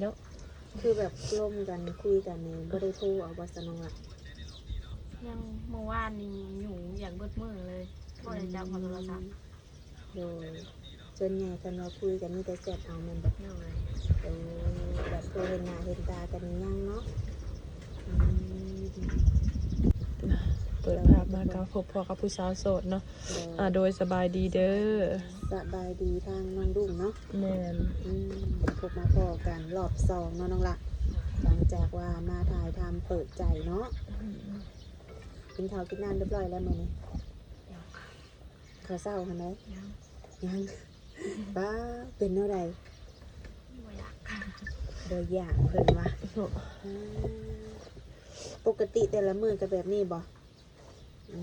ເນາະ ຄືແບບລົມກັນຄຸຍກັນນີ້ ບໍ່ໄດ້ໂທເອົາບໍ່ຊະນ້ອງລະ? ຍັງ ເມື່ອວານນີ້ຫຍຸ້ງວຽກເບິດມື້ເລີຍ ບໍ່ໄດ້ຈັບເອົາໂທລະສັບ. ໂດຍ ສ່ວນໃຫຍ່ຄັນວ່າຄຸຍກັນມີແຕ່ແຊັດເອົາແມ່ນບໍ່? ໂດຍ ເອີ ແບບໂທເຫັນໜ້າເຫັນຕາກັນນີ້ຍັງເນາະ. ອືມ ເປີດພາບມາກໍພົບພໍ້ກັບຜູ້ສາວໂສດເນາະ. ໂດຍ ອາ ໂດຍ ສະບາຍດີເດີ. ສະບາຍດີທາງນ້ອງດຸ້ງເນາະ. ແມ່ນ ອືມ ພົບມາພໍ້ກັນລອບສອງເນາະນ້ອງລະ ຫຼັງຈາກວ່າມາຖ່າຍທຳເປີດໃຈເນາະ. ອືມ ກິນເຂົ້າກິນນ້ຳຮຽບຮ້ອຍແລ້ວມື້ນີ້? ເຂົ້າເຊົ້າຫັ້ນໃດ? ຍັງ ຍັງ. ປ້າ ເປັນແນວໃດ? ບໍ່ຢາກ ບໍ່ຢາກເພິ່ນວ່າ. ໂອ້ ອືມ ປົກກະຕິແຕ່ລະມື້ກໍແບບນີ້ບໍ່? ອື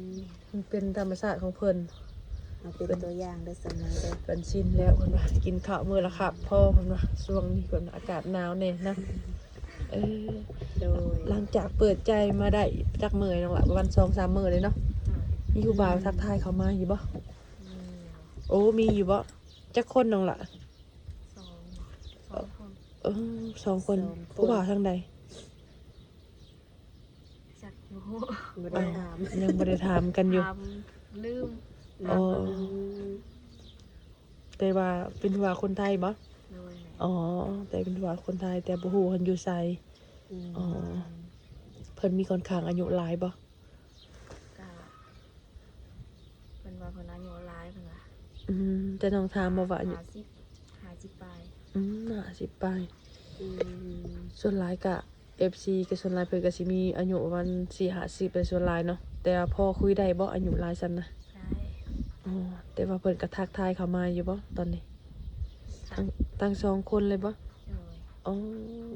ມ ມັນເປັນທຳມະຊາດຂອງເພິ່ນ ເອົາເປັນຕົວຢ່າງເດີສະເໝີເດີ. ເພິ່ນຊິນແລ້ວ ເພິ່ນວ່າ ກິນເຂົ້າມື້ລະຄາບພໍ ເພິ່ນວ່າ ຊ່ວງນີ້ເພິ່ນວ່າ ອາກາດໜາວແດ່ນະ. ເອີ ໂດຍ ຫຼັງຈາກເປີດໃຈມາໄດ້ຈັກມື້ແລ້ວນ້ອງລະ? ປະມານສອງສາມມື້ເລີຍເນາະ. ມີຜູ້ບ່າວທັກທາຍເຂົ້າມາຢູ່ບໍ່? ໂອ້ ມີຢູ່ບໍ່? ຈັກຄົນນ້ອງລະ? ສອງ ສອງຄົນ. ເອີ ສອງຄົນ. ສອງຄົນ. ຜູ້ບ່າວທາງໃດ? ຈັກ ບໍ່ຮູ້ ບໍ່ໄດ້ຖາມ. ອໍ ຍັງບໍ່ໄດ້ຖາມກັນຢູ່ ຖາມລືມ. ອໍ ແຕ່ວ່າເປັນຜູ້ບ່າວຄົນໄທບໍ່? ໂດຍ. ອໍ ແຕ່ເປັນຜູ້ບ່າວຄົນໄທ ແຕ່ບໍ່ຮູ້ເພິ່ນຢູ່ໃສ. ອືມ ອໍ ເພິ່ນມີຂ້ອນຂ້າງອາຍຸຫຼາຍບໍ່? ກະ ເພິ່ນວ່າເພິ່ນອາຍຸຫຼາຍ ເພິ່ນວ່າ. ອືມ ແຕ່ນ້ອງຖາມບໍ່ວ່າອາຍຸ? ຫ້າສິບ ຫ້າສິບປາຍ. ອືມ ຫ້າສິບປາຍ. ອືມ ສ່ວນຫຼາຍກະ ເອັຟຊີ ກໍສ່ວນຫຼາຍເພິ່ນກໍຊິມີອາຍຸປະມານສີ່ຫ້າສິບເປັນສ່ວນຫຼາຍເນາະ. ແຕ່ວ່າພໍຄຸຍໄດ້ບໍ່ ອາຍຸຫຼາຍຊັ້ນນະ? ໄດ້. ອໍ ແຕ່ວ່າເພິ່ນກໍທັກທາຍເຂົ້າມາຢູ່ບໍ່ຕອນນີ້? ທັກ ທັງ ທັງສອງຄົນເລີຍບໍ່? ໂດຍ. ອໍ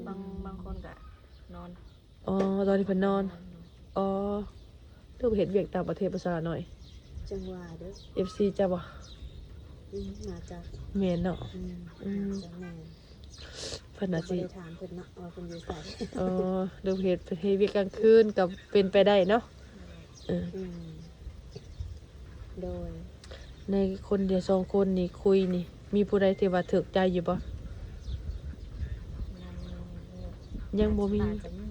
ບາງ ບາງຄົນກໍນອນ. ອໍ ຕອນນີ້ເພິ່ນນອນ. ອໍ ຄືໄປເຮັດວຽກຕ່າງປະເທດບໍ່ຊະນ້ອຍ? ຈັ່ງວ່າເດີ ເອັຟຊີ ເຈົ້າບໍ່? ອືມ ໜ້າຈະ ແມ່ນເນາະ. ອືມ ອືມ ໜ້າຈະແມ່ນ. ເພິ່ນໜ້າຊິ ບໍ່ໄດ້ຖາມເພິ່ນເນາະວ່າເພິ່ນຢູ່ໃສ. ອໍ ຫຼືເຮັດ ເຮັດວຽກກາງຄືນກໍເປັນໄປໄດ້ເນາະ. ເອີ ອືມ ໂດຍ. ໃນຄົນດຽວສອງຄົນນີ້ຄຸຍນີ້ ມີຜູ້ໃດທີ່ວ່າຖືກໃຈຢູ່ບໍ່? ຍັງ ຍັງບໍ່ມີ. ໜ້າຈະມີ.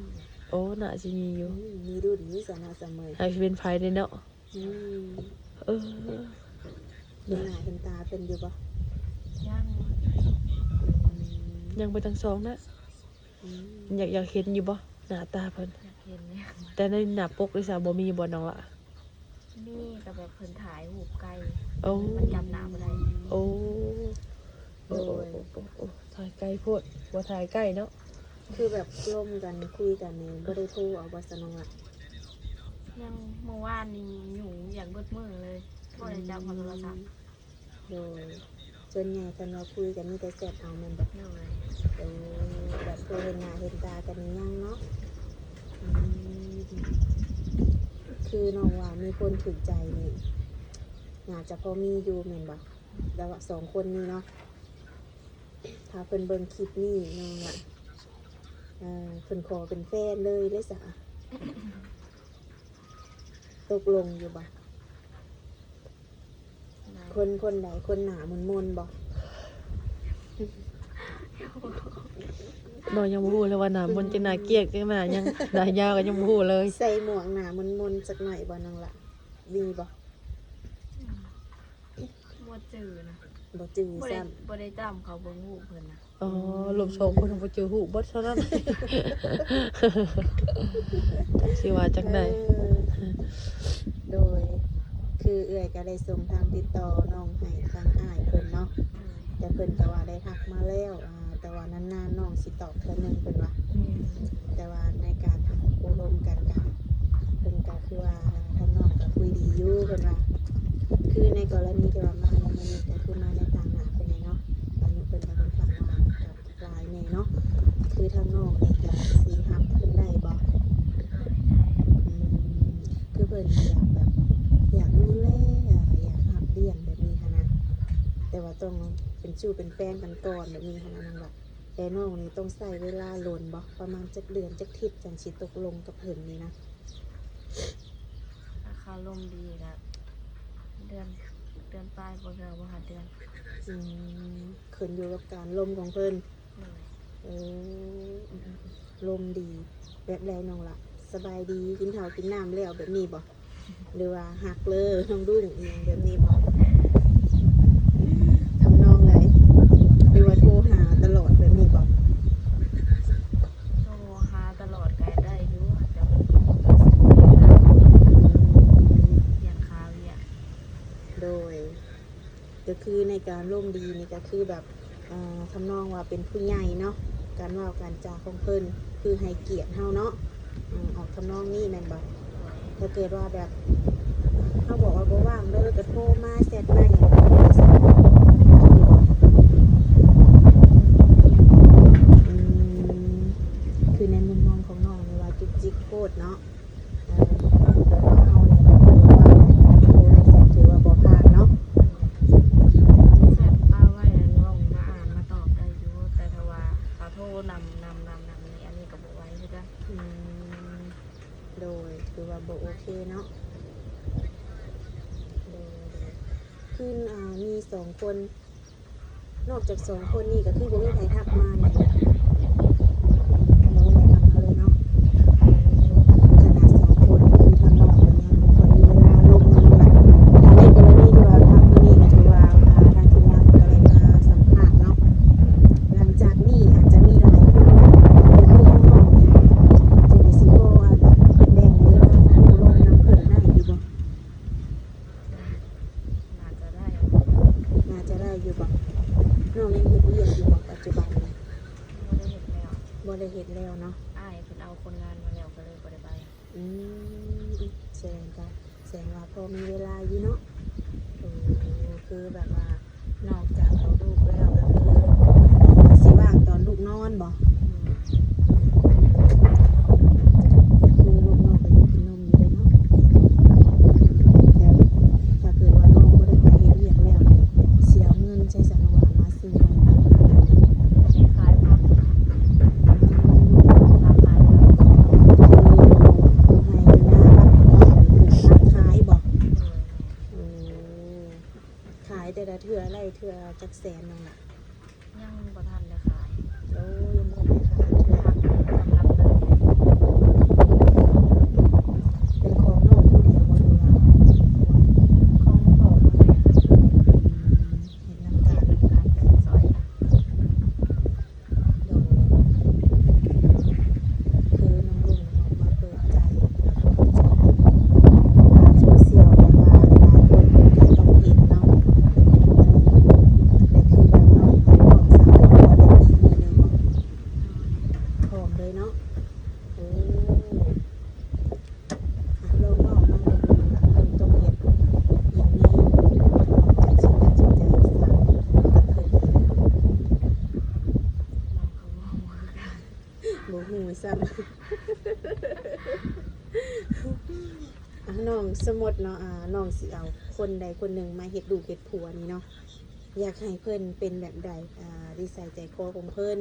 ໂອ້ ໜ້າຊິມີຢູ່. ອືມ ມີລຸ້ນຢູ່ຊັ້ນນະສະເໝີ. ໃຜຊິເປັນໃຜເດ້ເນາະ. ອືມ ເອີ ເຫັນໜ້າເຫັນຕາເພິ່ນຢູ່ບໍ່? ຍັງ. ອືມ ຍັງບໍ່ທັງສອງນະ. ອືມ ຢາກ ຢາກເຫັນຢູ່ບໍ່ ໜ້າຕາເພິ່ນ? ຢາກເຫັນ. ແຕ່ໃນໜ້າປົກນີ້ຊະ ບໍ່ມີບໍ່ນ້ອງລະ? ມີ ກໍແບບເພິ່ນຖ່າຍຮູບໄກ. ໂອ້ ມັນຈັບໜ້າບໍ່ໄດ້. ໂອ້ ໂອ້ ໂອ້ ຖ່າຍໄກໂພດ ບໍ່ຖ່າຍໃກ້ເນາະ. ຄືແບບລົມກັນຄຸຍກັນນີ້ ບໍ່ໄດ້ໂທເອົາບໍ່ຊະນ້ອງລະ? ຍັງ ເມື່ອວານນີ້ຫຍຸ້ງວຽກເບິດມື້ເລີຍ ບໍ່ໄດ້ຈັບເອົາໂທລະສັບ. ອືມ ໂດຍ ສ່ວນໃຫຍ່ຄັນວ່າຄຸຍກັນມີແຕ່ແຊັດເອົາແມ່ນບໍ່? ໂດຍ. ເອີ ແບບໂທເຫັນໜ້າເຫັນຕາກັນນີ້ຍັງເນາະ. ອືມ ຄືນ້ອງວ່າມີຄົນຖືກໃຈນີ້ ໜ້າຈະພໍມີຢູ່ແມ່ນບໍ່? ແຕ່ວ່າສອງຄົນນີ້ເນາະ ຖ້າເພິ່ນເບິ່ງຄລິບນີ້ນ້ອງວ່າ ເອີ ເພິ່ນຂໍເປັນແຟນເລີຍເດ້ຊະ. ຕົກລົງຢູ່ບໍ່? ຄົນ ຄົນໃດ? ຄົນໜ້າມົນໆບໍ່? ນ້ອງຍັງບໍ່ຮູ້ເລີຍວ່າໜ້າມົນຈັກໜ້າກ້ຽງຈັກໜ້າຫຍັງ ໜ້າຍາວກໍຍັງບໍ່ຮູ້ເລີຍ. ໃສ່ໝວກໜ້າມົນໆຈັກໜ້ອຍບໍ່ນ້ອງລະ? ມີບໍ່? ບໍ່ຈື່ນະ ບໍ່ຈື່ຊ້ຳ. ບໍ່ໄດ້ ບໍ່ໄດ້ຕາມເຂົາເບິ່ງຮູບເພິ່ນນະ. ອໍ ລົມສອງຄົນບໍ່ຈື່ຮູບເບິດເທົ່ານັ້ນ ຊິວ່າຈັ່ງໃດ. ເອີ ໂດຍ ຄືເອື້ອຍກໍໄດ້ສົ່ງທາງຕິດຕໍ່ນ້ອງໃຫ້ທາງອ້າຍເພິ່ນເນາະ ແຕ່ເພິ່ນກໍວ່າໄດ້ທັກມາແລ້ວ ອາ ແຕ່ວ່ານານໆນ້ອງຊິຕອບເທື່ອໜຶ່ງເພິ່ນວ່າ. ແມ່ນ. ແຕ່ວ່າໃນການໂອ້ລົມກັນກະ ເພິ່ນກະຄືວ່າທາງນ້ອງກະຄຸຍດີຢູ່ເພິ່ນວ່າ. ຄືໃນກໍລະນີທີ່ວ່າມາໃນມື້ນີ້ກະຄືມາໃນຕາງໜ້າເພິ່ນນີ້ເນາະ ອາຍຸເພິ່ນກະຄ່ອນຂ້າງວ່າຫຼາຍແດ່ເນາະ ຄືທາງນ້ອງນີ້ກະຊິຮັບເພິ່ນໄດ້ບໍ່? ອືມ ຄືເພິ່ນຢາກແບບ ຢາກດູແລ ຢາກຮັບລ້ຽງແບບນີ້ຫັ້ນນະ ແຕ່ວ່າຕ້ອງເປັນຊູ້ເປັນແຟນກັນກ່ອນແບບນີ້ຫັ້ນນະນ້ອງລະ. ແຕ່ນ້ອງນີ້ຕ້ອງໃຊ້ເວລາດົນບໍ່? ປະມານຈັກເດືອນ ຈັກທິດ ຈັ່ງຊິຕົກລົງກັບເພິ່ນນີ້ນະ? ຖ້າເຂົາລົມດີກະເດືອນ ເດືອນປາຍ ບໍ່ເຖິງ ບໍ່ຮອດເດືອນ. ອືມ ຂຶ້ນຢູ່ກັບການລົມຂອງເພິ່ນ. ໂດຍ. ໂອ້ ລົມດີ ແບບໃດນ້ອງລະ ສະບາຍດີ ກິນເຂົ້າກິນນ້ຳແລ້ວ ແບບນີ້ບໍ່? ຫຼືວ່າຮັກເລີນ້ອງດຸ້ງອີ່ຫຍັງແບບນີ້ບໍ່? ທຳນອງໃດ? ຫຼືວ່າໂທຫາຕະຫຼອດແບບນີ້ບໍ່? ໂທຫາຕະຫຼອດກະໄດ້ຢູ່ ແຕ່ວ່າກະຊິບໍ່ໄດ້ຮັບ ອືມ ຢ້ານຄາວຽກ. ໂດຍ ກໍຄືໃນການລົມດີນີ້ກໍຄືແບບ ເອີ ທຳນອງວ່າເປັນຜູ້ໃຫຍ່ເນາະ ການເວົ້າການຈາຂອງເພິ່ນຄືໃຫ້ກຽດເຮົາເນາະ ອືມ ອອກທຳນອງນີ້ແມ່ນບໍ່? ຖ້າເກີດວ່າແບບ ເຮົາບອກວ່າບໍ່ວ່າງເດີ ກໍໂທມາ ແຊັດມາຫຍັງ ອືມ ຄືໃນມຸມມອງຂອງນ້ອງນີ້ວ່າຈຸກຈິກໂພດເນາະ. ເອີ ແຕ່ວ່າເຮົານີ້ແບບວ່າໂທແຊັດຖືວ່າບໍ່ຜ່ານເນາະ ແຊັດປະໄວ້ ອັນນ້ອງມາອ່ານມາຕອບໄດ້ຢູ່ ແຕ່ຖ້າວ່າເຂົາໂທນຳ ນຳ ນຳ ນຳນີ້ ອັນນີ້ກໍບໍ່ໄຫວຄືກັນ. ອືມ ໂດຍ ຖືວ່າບໍ່ໂອເຄເນາະ ໂດຍ ໂດຍ ຄື ອ່າ ມີສອງຄົນ ນອກຈາກສອງຄົນນີ້ກໍຄືບໍ່ມີໃຜທັກມາແມ່ນບໍ່? ບໍ່ມີໃຜທັກມາເລີຍເນາະ ຂະໜາດສອງຄົນ ຄືທາງນ້ອງກໍຍັງບໍ່ຄ່ອຍມີເວລາລົງນຳນະ. ຖ້າໃນກໍລະນີທີ່ວ່າທາງມື້ນີ້ກໍຖືວ່າ ອ່າ ທາງທີມງານກໍໄດ້ມາສຳພາດເນາະ ຫຼັງຈາກນີ້ອາດຈະມີຫຼາຍຄົນນະ ກໍຄືທາງນ້ອງນີ້ ຈະໄດ້ຊິພໍ ອ່າ ແບ່ງເວລາລົງນຳເພິ່ນໄດ້ຢູ່ບໍ່? ໜ້າຈະໄດ້ ໜ້າຈະໄດ້ຢູ່ບໍ່? ນ້ອງຍັງເຮັດວຽກຢູ່ບໍ່ປັດຈຸບັນນີ້? ບໍ່ໄດ້ເຮັດແລ້ວ ບໍ່ໄດ້ເຮັດແລ້ວເນາະ ອ້າຍເພິ່ນເອົາຄົນງານມາແລ້ວ ກໍເລີຍບໍ່ໄດ້ໄປ. ອືມ ສະແດງກະ ສະແດງວ່າພໍມີເວລາຢູ່ເນາະ ເອີ ຄືແບບວ່າ ນອກຈາກເອົາລູກແລ້ວກໍຄືຊິວ່າງຕອນລູກນອນບໍ່? ອືມ ຄືລູກນ້ອງກໍຍັງກິນນົມຢູ່ເດ້ເນາະ ແລ້ວຖ້າເກີດວ່ານ້ອງບໍ່ໄດ້ໄປເຮັດວຽກແລ້ວນີ້ ຊິເອົາເງິນໃສຊັ້ນ ນ້ອງວ່າມາຊື້ນົມ? ຂາຍຜັກ ອືມ ຂາຍຜັກ ຄືຢູ່ໄຮ່ຢູ່ນາ ຮັບ ຮັບຂາຍບໍ່? ໂດຍ ໂອ້ ຂາຍແຕ່ລະເທື່ອໄດ້ເທື່ອຈັກແສນນ້ອງລະ? ຍັງບໍ່ທັນໄດ້ຂາຍ ໂອ້ ຍັງບໍ່ທັນໄດ້ຂາຍເທື່ອ ຜັກສຳລັບເລີຍ ເປັນຂອງນ້ອງຜູ້ດຽວບໍ່ ຫຼືວ່າຂອງພໍ່ເຂົາແດ່? ເຮັດນຳກັນ ເຮັດນຳກັນ ຊ່ອຍກັນ. ໂດຍ ຄືນ້ອງລຸ້ນອອກມາເປີດໃຈ ແລ້ວກໍ ອ່າ ໂຊຊຽວ ແບບວ່າຫຼາຍໆຄົນເພິ່ນກໍຕ້ອງເຫັນເນາະ ເອີ ແລະ ຄືແບບນ້ອງ ນ້ອງສາມາດໄດ້ປີນີ້ເລີຍບໍ່? ພ້ອມເລີຍເນາະ ໂອ້. ອ່ະ ລອງເວົ້ານຳເບິ່ງ ເພິ່ນຕ້ອງເຮັດຫຍັງແດ່ ຈັ່ງໃດຈຶ່ງຈະສ້າງກັບເພິ່ນນີ້ນະ? ເຮົາກໍບໍ່ຮູ້ຄືກັນ ບໍ່ຮູ້ຊ້ຳ. ອ່ະ ນ້ອງ ສົມມຸດເນາະ ອ່າ ນ້ອງຊິເອົາຄົນໃດຄົນໜຶ່ງມາເຮັດລູກເຮັດຜົວນີ້ເນາະ ຢາກໃຫ້ເພິ່ນເປັນແບບໃດ? ອ່າ ນິໄສໃຈຄໍຂອງເພິ່ນ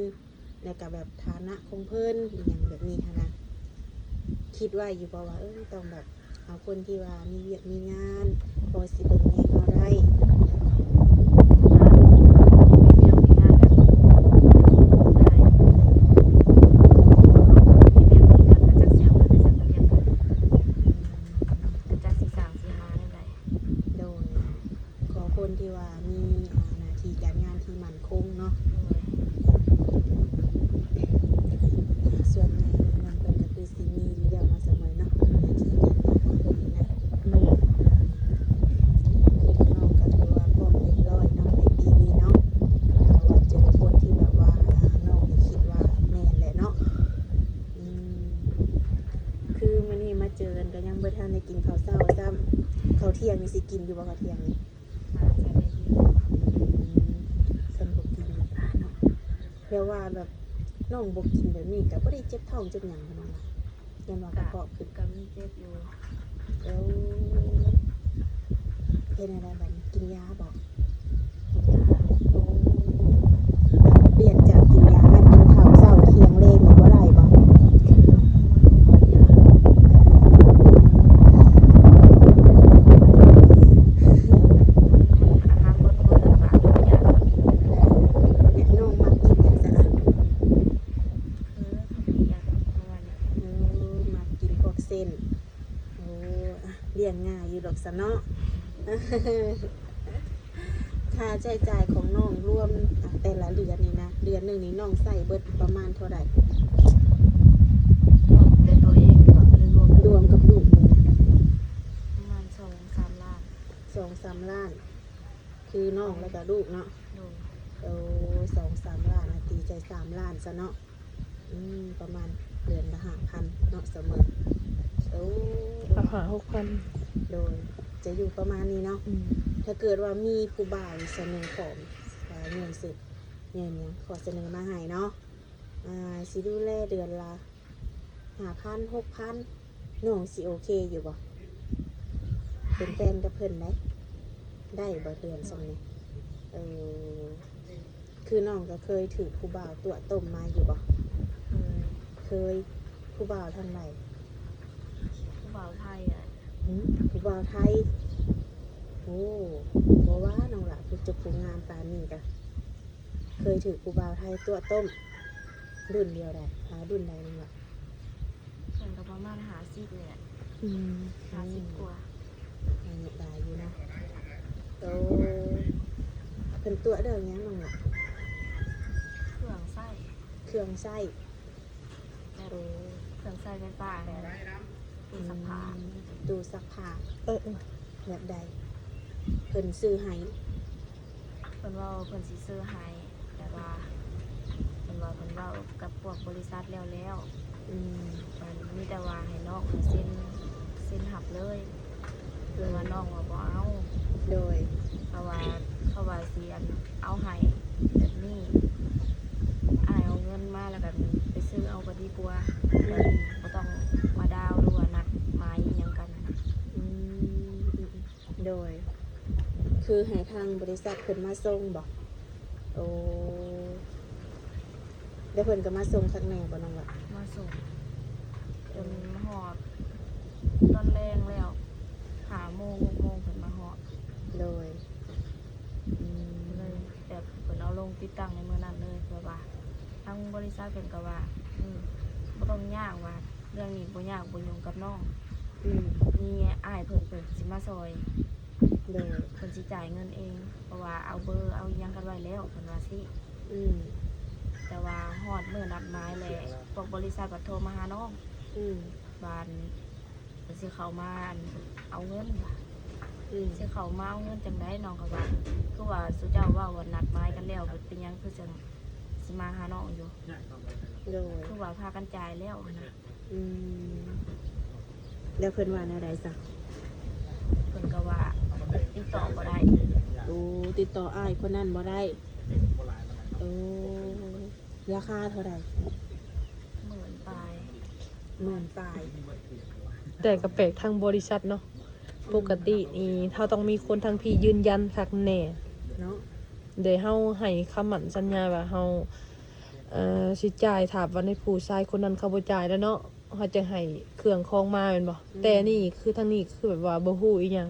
ແລ້ວກະແບບຖານະຂອງເພິ່ນ ອີ່ຫຍັງແບບນີ້ຫັ້ນນະ ຄິດໄວ້ຢູ່ບໍ່ວ່າ ເອີ ຕ້ອງແບບເອົາຄົນທີ່ວ່າມີວຽກມີງານ ພໍຊິເບິ່ງແຍງເຮົາໄດ້? ຖ້າມີວຽກມີງານກະໄດ້ ມີວຽກມີງານກະຈັກຊິເອົາໄປໃສມາວຽກກັນ ກະຈັກຊິສ້າງຊິຫາແນວໃດ. ໂດຍ ຂໍຄົນທີ່ວ່າມີ ອ່າ ໜ້າທີ່ການງານທີ່ໝັ້ນຄົງເນາະ ໂດຍ ສ່ວນໃຫຍ່ເພິ່ນ ເພິ່ນກໍຄືຊິມີຢູ່ແລ້ວເນາະ ສະເໝີເນາະ ໜ້າທີ່ການງານຂອງເພິ່ນນີ້ນະ ໂດຍ ຄືທາງນ້ອງກໍຖືວ່າພ້ອມເຕັມຮ້ອຍເນາະ ໃນປີນີ້ເນາະ ຖ້າວ່າເຈີຄົນທີ່ແບບວ່າ ອ່າ ນ້ອງນີ້ຄິດວ່າແມ່ນແຫຼະເນາະ ອືມ ຄືມື້ນີ້ມາເຈີກັນກໍຍັງບໍ່ທັນໄດ້ກິນເຂົ້າເຊົ້າຊ້ຳ ເຂົ້າທ່ຽງນີ້ຊິກິນຢູ່ບໍ່ ເຂົ້າທ່ຽງນີ້? ອືມ ເພິ່ນບໍ່ກິນເນາະ ແບບວ່າແບບນ້ອງບໍ່ກິນແບບນີ້ກໍບໍ່ໄດ້ເຈັບທ້ອງເຈັບຫຍັງຫັ້ນນະ ຢ້ານວ່າກະເພາະຂຶ້ນ ກະມີເຈັບຢູ່. ເອີ ເຮັດແນວໃດບັດນີ້ ກິນຢາບໍ່? ກິນຢາ. ໂອ້ ປ່ຽນຈາກກິນຢາມາກິນເຂົ້າເຊົ້າທ່ຽງແລງນີ້ບໍ່ໄດ້ບໍ່? ແມ່ນ້ອງມັກກິນຫຍັງຊັ້ນນະ? ລ້ຽງງ່າຍຢູ່ດອກຊະເນາະ. ຄ່າໃຊ້ຈ່າຍຂອງນ້ອງລວມ ອາ ແຕ່ລະເດືອນນີ້ນະ ເດືອນໜຶ່ງນີ້ນ້ອງໃຊ້ເບິດປະມານເທົ່າໃດ? ແຕ່ຕົວເອງ ຫຼືລວມ ລວມກັບລູກນີ້ນະ? ປະມານສອງສາມລ້ານ. ສອງສາມລ້ານ ຄືນ້ອງແລ້ວກໍລູກເນາະ? ໂດຍ. ໂອ້ ສອງສາມລ້ານ ອາ ຕີໃສ່ສາມລ້ານຊະເນາະ. ອືມ ປະມານເດືອນລະຫ້າພັນເນາະ ສະເໝີ. ໂອ້ ຫ້າຫົກພັນ. ໂດຍ ຈະຢູ່ປະມານນີ້ເນາະ. ອືມ ຖ້າເກີດວ່າມີຜູ້ບ່າວສະເໜີຂອງ ອາ ເງິນເສດ ເງິນຫຍັງ ຂໍສະເໜີມາໃຫ້ເນາະ ອາ ຊິດູແລເດືອນລະຫ້າພັນ ຫົກພັນ ນ້ອງຊິໂອເຄຢູ່ບໍ່? ເປັນແຟນກັບເພິ່ນໄດ້ ໄດ້ບໍ່ເດືອນສ່ຳນີ້? ເອີ ຄືນ້ອງກໍເຄີຍຖືກຜູ້ບ່າວຕົວະຕົ້ມມາຢູ່ບໍ່? ເຄີຍ. ເຄີຍ. ຜູ້ບ່າວທາງໃດ? ຜູ້ບ່າວໄທ. ຫື? ຜູ້ບ່າວໄທ. ໂອ້ ບໍ່ວ່ານ້ອງຫຼ້າ ຜູ້ຈົບຜູ້ງາມປານນີ້ກະເຄີຍຖືກຜູ້ບ່າວໄທຕົວະຕົ້ມ. ລຸ້ນດຽວໃດ? ອາ ລຸ້ນໃດນ້ອງຫຼ້າ? ເພິ່ນກໍປະມານຫ້າສິບນີ້ແຫຼະ. ອືມ ຫ້າສິບກວ່າ. ອາຍຸຫຼາຍຢູ່ເນາະ. ໂອ້ ເພິ່ນຕົວະເລື່ອງຫຍັງນ້ອງຫຼ້າ? ເຄື່ອງໃຊ້. ເຄື່ອງໃຊ້. ແບບ ໂອ້ ເຄື່ອງໃຊ້ໄຟຟ້າແຫຼະ ຕູ້ຊັກຜ້າ. ອືມ ຕູ້ຊັກຜ້າ. ເອີໆ ແບບໃດ? ເພິ່ນຊື້ໃຫ້. ເພິ່ນເວົ້າເພິ່ນຊິຊື້ໃຫ້ ແຕ່ວ່າເພິ່ນວ່າເພິ່ນເວົ້າກັບພວກບໍລິສັດແລ້ວແລ້ວ. ອືມ ມັນມີແຕ່ວ່າໃຫ້ນ້ອງເຊັນ ເຊັນຮັບເລີຍ. ເພິ່ນວ່ານ້ອງວ່າບໍ່ເອົາ. ໂດຍ. ເຂົາວ່າ ເຂົາວ່າຊິອັນເອົາໃຫ້ແບບນີ້ ອ້າຍເອົາເງິນມາແລ້ວກໍໄປຊື້ເອົາກໍດີກວ່າ ອືມ ບໍ່ຕ້ອງມາດາວ ຫຼືວ່ານັດໝາຍອີ່ຫຍັງກັນ. ອືມ ໂດຍ ຄືໃຫ້ທາງບໍລິສັດເພິ່ນມາສົ່ງບໍ? ໂອ້ ແລ້ວເພິ່ນກໍມາສົ່ງຄັກແນ່ບໍ່ນ້ອງລະ? ມາສົ່ງ ເອີ ຈົນຮອດຕອນແລງແລ້ວ ຫ້າໂມງ ຫົກໂມງເພິ່ນມາຮອດ. ໂດຍ ອືມ ເລີຍແບບເພິ່ນເອົາລົງຕິດຕັ້ງໃນມື້ນັ້ນເລີຍ ເພື່ອວ່າທາງບໍລິສັດເພິ່ນກໍວ່າ ອືມ ບໍ່ຕ້ອງຍາກ ວ່າເລື່ອງນີ້ບໍ່ຍາກ ບໍ່ຫຍຸ້ງກັບນ້ອງ. ອືມ ມີອ້າຍເພິ່ນ ເພິ່ນຊິມາຊ່ອຍ. ໂດຍ ເພິ່ນຊິຈ່າຍເງິນເອງ ເພາະວ່າເອົາເບີເອົາຫຍັງກັນໄວ້ແລ້ວ ເພິ່ນວ່າຊີ້. ອືມ ແຕ່ວ່າຮອດມື້ນັດໝາຍແລ້ວ ພວກບໍລິສັດບັດໂທມາຫານ້ອງ. ອືມ ວ່າ ເພິ່ນຊິເຂົ້າມາອັນເອົາເງິນວ່າ. ອືມ ຊິເຂົ້າມາເອົາເງິນຈັ່ງໃດ? ນ້ອງກໍວ່າ ຄືວ່າສຸເຈົ້າເວົ້າວ່ານັດໝາຍກັນແລ້ວ ເປັນຫຍັງຄືຈັ່ງຊິມາຫານ້ອງຢູ່? ໂດຍ ຄືວ່າພາກັນຈ່າຍແລ້ວຫັ້ນນະ. ອືມ ແລ້ວເພິ່ນວ່າແນວໃດຊະ? ເພິ່ນກໍວ່າຕິດຕໍ່ບໍ່ໄດ້. ໂອ້ ຕິດຕໍ່ອ້າຍຄົນນັ້ນບໍ່ໄດ້. ໂອ້ ລາຄາເທົ່າໃດ? ໝື່ນປາຍ. ໝື່ນປາຍ. ແຕ່ກໍແປກທາງບໍລິສັດເນາະ. ອືມ ປົກກະຕິນີ້ເຮົາຕ້ອງມີຄົນທາງພີ້ຢືນຢັນຄັກແນ່ເນາະ. ໂດຍ ເຮົາໃຫ້ຄຳໝັ້ນສັນຍາວ່າເຮົາ ເອີ ຊິຈ່າຍ ຖ້າວ່າໃນຜູ້ຊາຍຄົນນັ້ນເຂົາບໍ່ຈ່າຍແລ້ວເນາະ ເຮົາຈະໃຫ້ເຄື່ອງຂອງມາແມ່ນບໍ່? ອືມ ແຕ່ນີ້ຄືທາງນີ້ຄືແບບວ່າບໍ່ຮູ້ອີ່ຫຍັງ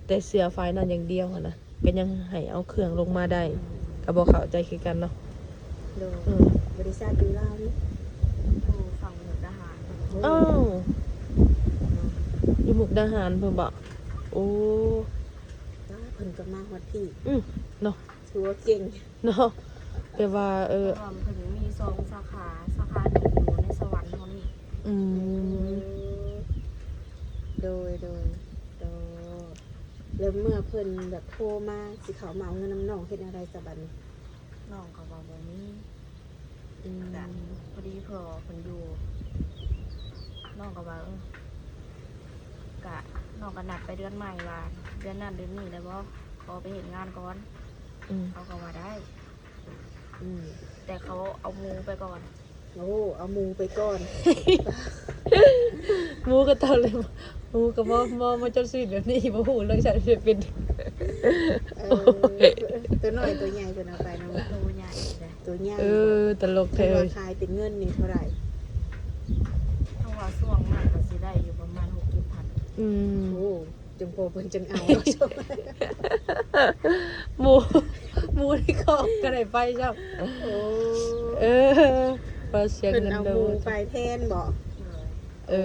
ແຕ່ເຊື່ອຝ່າຍນັ້ນຢ່າງດຽວຫັ້ນນະ. ກໍຍັງໃຫ້ເອົາເຄື່ອງລົງມາໄດ້ ກໍບໍ່ເຂົ້າໃຈຄືກັນເນາະ. ໂດຍ ເອີ ບໍລິສັດຢູ່ລາວນີ້ ຢູ່ຝັ່ງມຸກດາຫານ. ໂອ້ ອ້າວ ຢູ່ມຸກດາຫານພຸ້ນບໍ? ໂອ້ ປ້າ ເພິ່ນກໍມາຮອດພີ້. ອືມ ເນາະ ຖືວ່າເກັ່ງເນາະ ແບບວ່າ ເອີ ເພິ່ນມີສອງສາຂາ ສາຂາໜຶ່ງຢູ່ໃນສະຫວັນເຮົານີ້. ອືມ ໂດຍ ໂດຍ ໂດຍ. ແລ້ວເມື່ອເພິ່ນແບບໂທມາ ຊິເຂົ້າມາເອົາເງິນນຳນ້ອງ ເຮັດແນວໃດຊະບັດນີ້? ນ້ອງກໍວ່າບໍ່ມີ. ອືມ ກະພໍດີພໍ່ເພິ່ນຢູ່ ນ້ອງກໍວ່າ ເອີ ກະ ນ້ອງກໍນັດໄປເດືອນໃໝ່ວ່າ ເດືອນນັ້ນເດືອນນີ້ໄດ້ບໍ່? ຂໍໄປເຮັດງານກ່ອນ. ອືມ ເຂົາກໍວ່າໄດ້. ອືມ ແຕ່ເຂົາເອົາໝູໄປກ່ອນ. ໂອ້ ເອົາໝູໄປກ່ອນ. ໝູກໍເທົ່າເລີຍ ໝູກໍບໍ່ ບໍ່ມາຈົນຊີວິດແບບນີ້ ບໍ່ຮູ້ເລື່ອງໃຊ້ຊີວິດ. ເອີ ໂອ້ຍ ຕົວນ້ອຍຕົວໃຫຍ່ເພິ່ນເອົາໄປນຳ. ຕົວໃຫຍ່ເດ້ ຕົວໃຫຍ່. ເອີ ຕະຫຼົກແທ້. ເພິ່ນວ່າຂາຍເປັນເງິນນີ້ເທົ່າໃດ? ເພາະວ່າຊ່ວງນັ້ນກໍຊິໄດ້ຢູ່ປະມານຫົກເຈັດພັນ. ອືມ ໂອ້ ຈັ່ງພໍເພິ່ນຈັ່ງເອົາ. ໝູ ໝູໃນຄອກກໍໄດ້ໄປຊ້ຳ. ໂອ້ ເອີ ວ່າເສຍເງິນ. ເພິ່ນເອົາໝູໄປແທນບໍ? ເອີ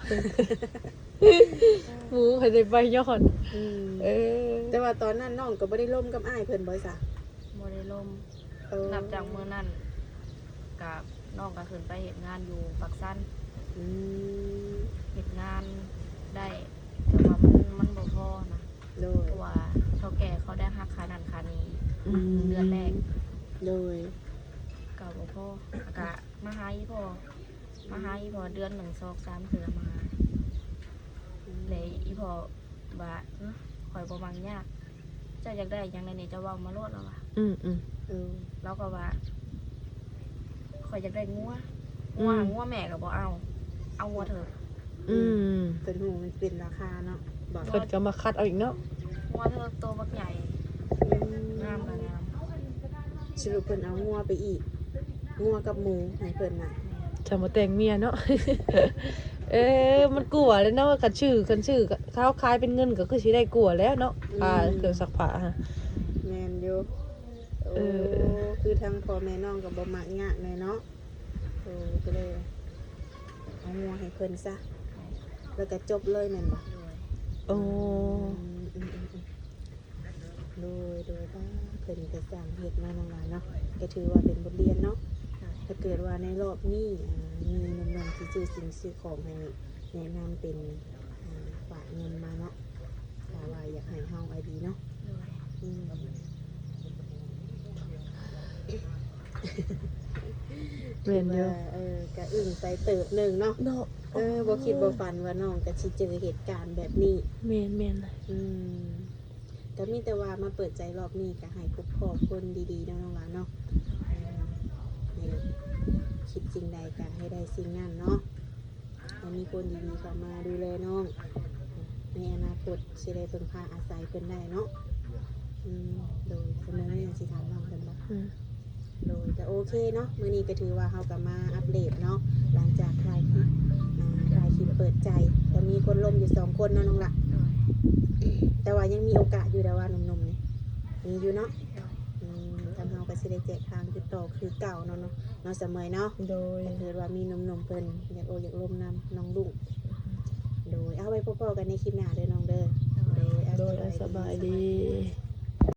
ໂອ້ ໝູ່ໃຜໄດ້ໄປຍ້ອນ ອືມ ເອີ ແຕ່ວ່າຕອນນັ້ນນ້ອງກໍບໍ່ໄດ້ລົມກັບອ້າຍເພິ່ນບໍ່ຊະ? ບໍ່ໄດ້ລົມ ເອີ ນັບຈາກມື້ນັ້ນ ກະ ນ້ອງກໍຂຶ້ນໄປເຮັດງານຢູ່ປາກຊັນ ອືມ ເຮັດງານໄດ້ ແຕ່ວ່າມັນ ມັນບໍ່ພໍນະ ໂດຍ ເພາະວ່າເຖົ້າແກ່ເຂົາໄດ້ຫັກຄ່ານັ້ນຄ່ານີ້ ອືມ ເດືອນແລກ ໂດຍ ກໍບໍ່ພໍ ກະມາຫາອີ່ພໍ່ ມາຫາອີ່ພໍ່ເດືອນໜຶ່ງສອງສາມເທື່ອມາຫາ ອືມ ແລະ ອີ່ພໍ່ວ່າ ເອີ ຂ້ອຍບໍ່ມັກຍາກ ເຈົ້າຢາກໄດ້ຫຍັງແດ່ນີ້ ເຈົ້າເວົ້າມາໂລດ ລາວວ່າ ອືມໆ ເອີ ລາວກໍວ່າ ຂ້ອຍຢາກໄດ້ງົວ ງົວ ອືມ ງົວແມ່ກໍບໍ່ເອົາ ເອົາງົວເທີກ ອືມ ອືມ ເພິ່ນຮູ້ມັນເປັນລາຄາເນາະ ເພິ່ນກໍມາຄັດເອົາອີກເນາະ ງົວເທີກໂຕບັກໃຫຍ່ ອືມ ງາມກໍງາມ ສະຫຼຸບເພິ່ນເອົາງົວໄປອີກ ງົວກັບໝູໃຫ້ເພິ່ນນະ ຈະມາແຕ່ງເມຍເນາະ ເອີ ມັນກວ່າແລ້ວເນາະ ຄັນຊື້ ຄັນຊື້ ເຂົາຂາຍເປັນເງິນກໍຄືຊິໄດ້ກວ່າແລ້ວເນາະ ອືມ ຄ່າເຄື່ອງຊັກຜ້າ ແມ່ນຢູ່ ໂອ້ ເອີ ຄືທາງພໍ່ແມ່ນ້ອງກໍບໍ່ມັກຍາກແນ່ເນາະ ໂອ້ ກໍເລີຍເອົາງົວໃຫ້ເພິ່ນຊະ ແລ້ວກໍຈົບເລີຍແມ່ນບໍ່? ໂດຍ ໂອ້ ອືມ ອືມ ອືມ ອືມ ໂດຍ ໂດຍ ປ້າ ເພິ່ນກໍຊ່າງເຮັດເນາະ ນ້ອງຫຼານເນາະ ກໍຖືວ່າເປັນບົດຮຽນເນາະ ໂດຍ ຖ້າເກີດວ່າໃນລອບນີ້ ອ່າ ມີໜຸ່ມໆທີ່ຊື້ສິ່ງຊື້ຂອງໃຫ້ ແນະນຳເປັນ ອ່າ ຝາກເງິນມາເນາະ ຖ້າວ່າຢາກໃຫ້ເຮົາອາດີເນາະ ໂດຍ ອືມ ແມ່ນຢູ່ ຖືວ່າ ເອີ ກະອຶ້ງໄປເຕີບໜຶ່ງເນາະ ເນາະ ເອີ ບໍ່ຄິດບໍ່ຝັນວ່ານ້ອງກະຊິເຈີເຫດການແບບນີ້ ແມ່ນໆ ອືມ ກະມີແຕ່ວ່າມາເປີດໃຈລອບນີ້ ກະໃຫ້ພົບພໍ້ຄົນດີໆເນາະ ນ້ອງຫຼານເນາະ ເອີ ໃຫ້ຄິດສິ່ງໃດກະໃຫ້ໄດ້ສິ່ງນັ້ນເນາະ ໃຫ້ມີຄົນດີໆເຂົ້າມາດູແລນ້ອງ ໃນອະນາຄົດຊິໄດ້ເພິ່ງພາອາໄສເພິ່ນໄດ້ເນາະ ອືມ ໂດຍ ສະເໝີນີ້ຊິຖາມນ້ອງເພິ່ນບໍ່? ອືມ ໂດຍ ກໍໂອເຄເນາະ ມື້ນີ້ກໍຖືວ່າເຮົາກໍມາອັບເດດເນາະ ຫຼັງຈາກຖ່າຍຄລິບ ອ່າ ຖ່າຍຄລິບເປີດໃຈ ກໍມີຄົນລົມຢູ່ສອງຄົນເນາະນ້ອງລະ ໂດຍ ແຕ່ວ່າຍັງມີໂອກາດຢູ່ແຫຼະວ່າໜຸ່ມໆນີ້ ມີຢູ່ເນາະ ໂດຍ ອືມ ທາງເຮົາກໍຊິໄດ້ແຈກທາງຕິດຕໍ່ຄືເກົ່າເນາະ ເນາະ ສະເໝີເນາະ ໂດຍ ຖ້າເກີດວ່າມີໜຸ່ມໆເພິ່ນຢາກໂອ້ຢາກລົມນຳນ້ອງລຸງ ໂດຍ ເອົາໄວ້ພົບພໍ້ກັນໃນຄລິບໜ້າເດີນ້ອງເດີ ໂດຍ ໂດຍ ສະບາຍດີ ສະບາຍດີ.